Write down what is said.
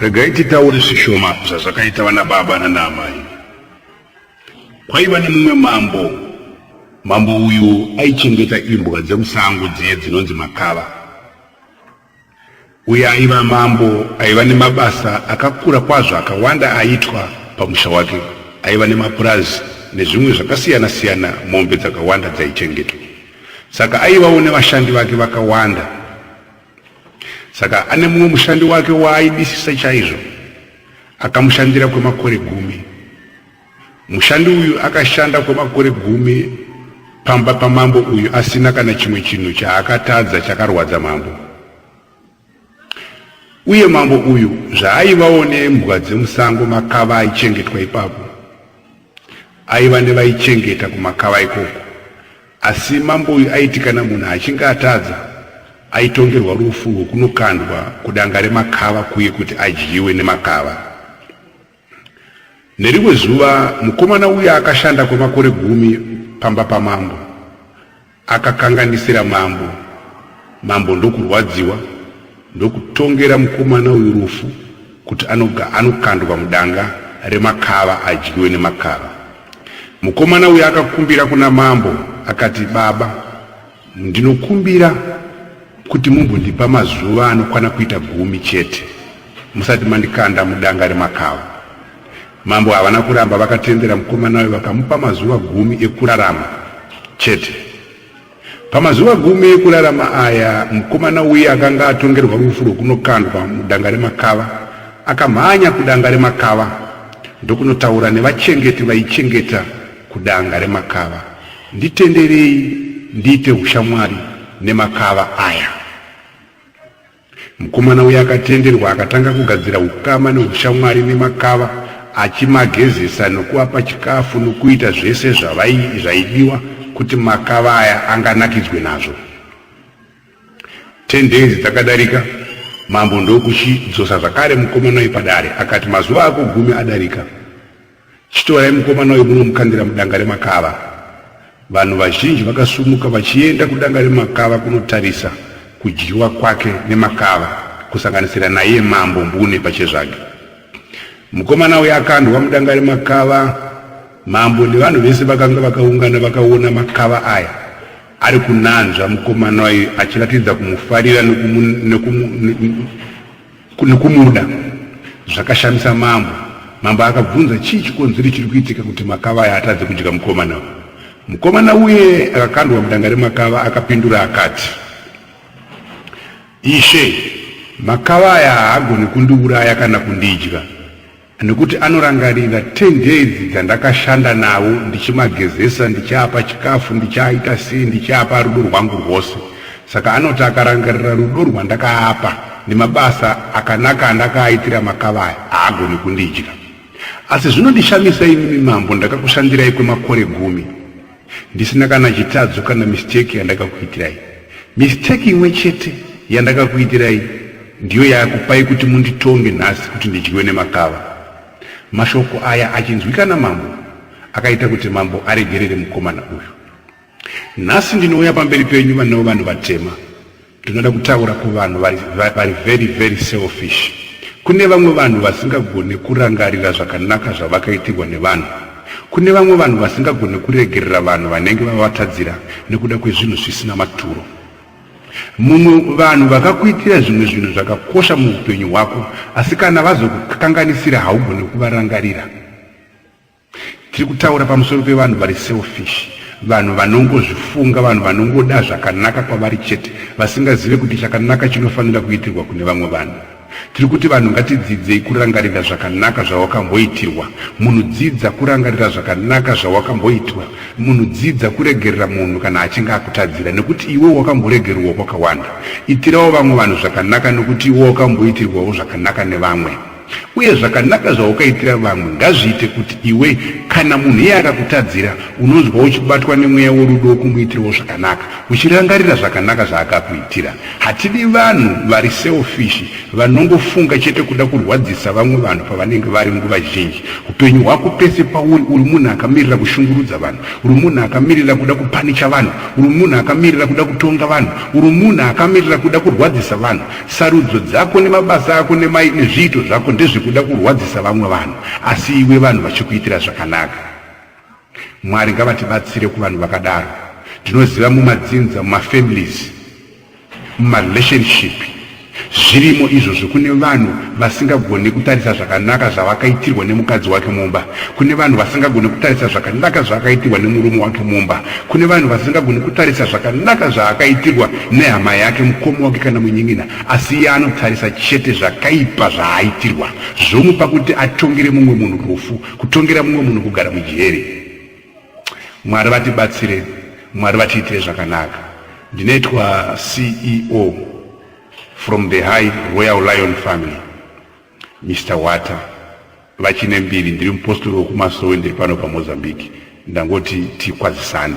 Regai titaure zvishoma zvazvakaita vanababa nanaamai. Kwaiva nemumwe mambo. Mambo uyu aichengeta imbwa dzemusango dziye dzinonzi makava. Uye aiva mambo aiva nemabasa akakura kwazvo akawanda aitwa pamusha wake. Aiva nemapurazi nezvimwe zvakasiyana-siyana, mombe dzakawanda dzaichengetwa. Saka aivawo nevashandi vake vakawanda. Saka ane mumwe mushandi wake waaidisisa chaizvo, akamushandira kwemakore gumi. Mushandi uyu akashanda kwemakore gumi pamba pamambo uyu asina kana chimwe chinhu chaakatadza chakarwadza mambo. Uye mambo uyu zvaaivawo nembwa dzemusango makava aichengetwa ipapo, aiva nevaichengeta kumakava ikoko. Asi mambo uyu aiti kana munhu achinge atadza, aitongerwa rufu rwekunokandwa kudanga remakava kuye kuti adyiwe nemakava. Nerimwe zuva mukomana uya akashanda kwemakore gumi pamba pamambo akakanganisira mambo, mambo ndokurwadziwa ndokutongera mukomana uyu rufu kuti anokandwa mudanga remakava adyiwe nemakava. Mukomana uyu akakumbira kuna mambo akati, Baba, ndinokumbira kuti mumbondipa mazuva anokwana kuita gumi chete musati mandikanda mudanga remakava. Mambo havana kuramba, vakatendera mukomana uyu vakamupa mazuva gumi ekurarama chete. Pamazuva gumi ekurarama aya, mukomana uye akanga atongerwa rufu rwekunokandwa mudanga remakava akamhanya kudanga remakava ndokunotaura nevachengeti vaichengeta kudanga remakava. Nditenderei ndiite ushamwari nemakava aya. Mukomana uya akatenderwa akatanga kugadzira ukama neushamwari nemakava achimagezesa nokuapa chikafu nokuita zvese zvaidiwa kuti makava aya anganakidzwe nazvo. 10 days dzakadarika, mambo ndokuchidzosa zvakare mukomana uyu padare akati mazuva ako gumi adarika. Chitorai mukomana uyu munomukandira mudanga remakava. Vanhu vazhinji vakasumuka vachienda kudanga remakava kunotarisa kudyiwa kwake nemakava kusanganisira naiye mambo mbune pachezvake. Mukomana uyu akandwa mudanga remakava, mambo nevanhu vese vakanga vakaungana vakaona makava aya ari kunanzva mukomana uyu achiratidza kumufarira nekumuda. Zvakashamisa mambo. Mambo akabvunza chii chikonzero chiri kuitika kuti makava aya atadze kudya mukomana uyu. Mukomana uye akakandwa mudanga remakava akapindura akati, Ishe, makava aya haagoni kundiuraya kana kundidya. Nekuti anorangarira 10 days dzandakashanda nawo ndichimagezesa, ndichiapa chikafu, ndichiaita sei, ndichiapa rudo rwangu rwose. Saka anoti akarangarira rudo rwandakaapa nemabasa akanaka andakaaitira makava aya, haagoni kundidya. Asi zvinondishamisa imimi mambo, ndakakushandirai kwemakore gumi ndisina kana chitadzo kana mistake yandakakuitirai. Mistake imwe chete yandakakuitirai ndiyo yakupai kuti munditonge nhasi kuti ndidyiwe nemakava. Mashoko aya achinzwika namambo akaita kuti mambo aregerere mukomana uyu. Nhasi ndinouya pamberi penyu vana vanhu vatema. Ndinoda kutaura kuvanhu vari, vari very very selfish. Kune vamwe vanhu vasingagone kurangarira zvakanaka zvavakaitirwa nevanhu. Kune vamwe vanhu vasingagone kuregerera vanhu vanenge vavatadzira nekuda kwezvinhu zvisina maturo. Mumwe vanhu vakakuitira zvimwe zvinhu zvakakosha muupenyu hwako, asi kana vazokukanganisira haugone kuvarangarira. Tiri kutaura pamusoro pevanhu vari selfish, vanhu vanongozvifunga, vanhu vanongoda zvakanaka kwavari chete, vasingazive kuti chakanaka chinofanira kuitirwa kune vamwe vanhu. Tiri kuti vanhu ngatidzidzei kurangarira zvakanaka zvawakamboitirwa. Munhu dzidza kurangarira zvakanaka zvawakamboitwa. Munhu dzidza kuregerera munhu kana achinge akutadzira nekuti iwe wakamboregererwa kwakawanda. Itirawo vamwe vanhu zvakanaka nekuti iwe wakamboitirwawo zvakanaka nevamwe. Uye zvakanaka zvaukaitira vamwe ngazviite kuti iwe kana munhu iye akakutadzira unonzwa uchibatwa nemweya worudo wokumuitirawo zvakanaka, uchirangarira zvakanaka zvaakakuitira. Hatidi vanhu vari selfish vanongofunga chete kuda kurwadzisa vamwe vanhu pavanenge vari nguva zhinji. Upenyu hwako pese pauri uri munhu akamirira kushungurudza vanhu, uri munhu akamirira kuda kupanicha vanhu, uri munhu akamirira kuda kutonga vanhu, uri munhu akamirira kuda kurwadzisa vanhu. Sarudzo dzako nemabasa ako nezviito zvako ndezvekuda kurwadzisa vamwe vanhu asi iwe vanhu vachikuitira zvakanaka. Mwari ngavatibatsire kuvanhu vakadaro. Ndinoziva mumadzinza, mumafamilies, mumarelationship zvirimo izvozvo. Kune vanhu vasingagoni kutarisa zvakanaka zvavakaitirwa nemukadzi wake mumba. Kune vanhu vasingagoni kutarisa zvakanaka zvaakaitirwa nemurume wake mumba. Kune vanhu vasingagoni kutarisa zvakanaka zvaakaitirwa nehama yake, mukoma wake kana munyin'ina, asi iye anotarisa chete zvakaipa zvaaitirwa, zvomupa kuti atongere mumwe munhu rufu, kutongera mumwe munhu kugara mujeri. Mwari vatibatsire, Mwari vatiitire zvakanaka. Ndinoitwa CEO from the High Royal Lion Family, Mr Wata vachine mbiri. Ndiri mupostori wekuMasowe, ndiri pano paMozambique. Ndangoti tikwazisane.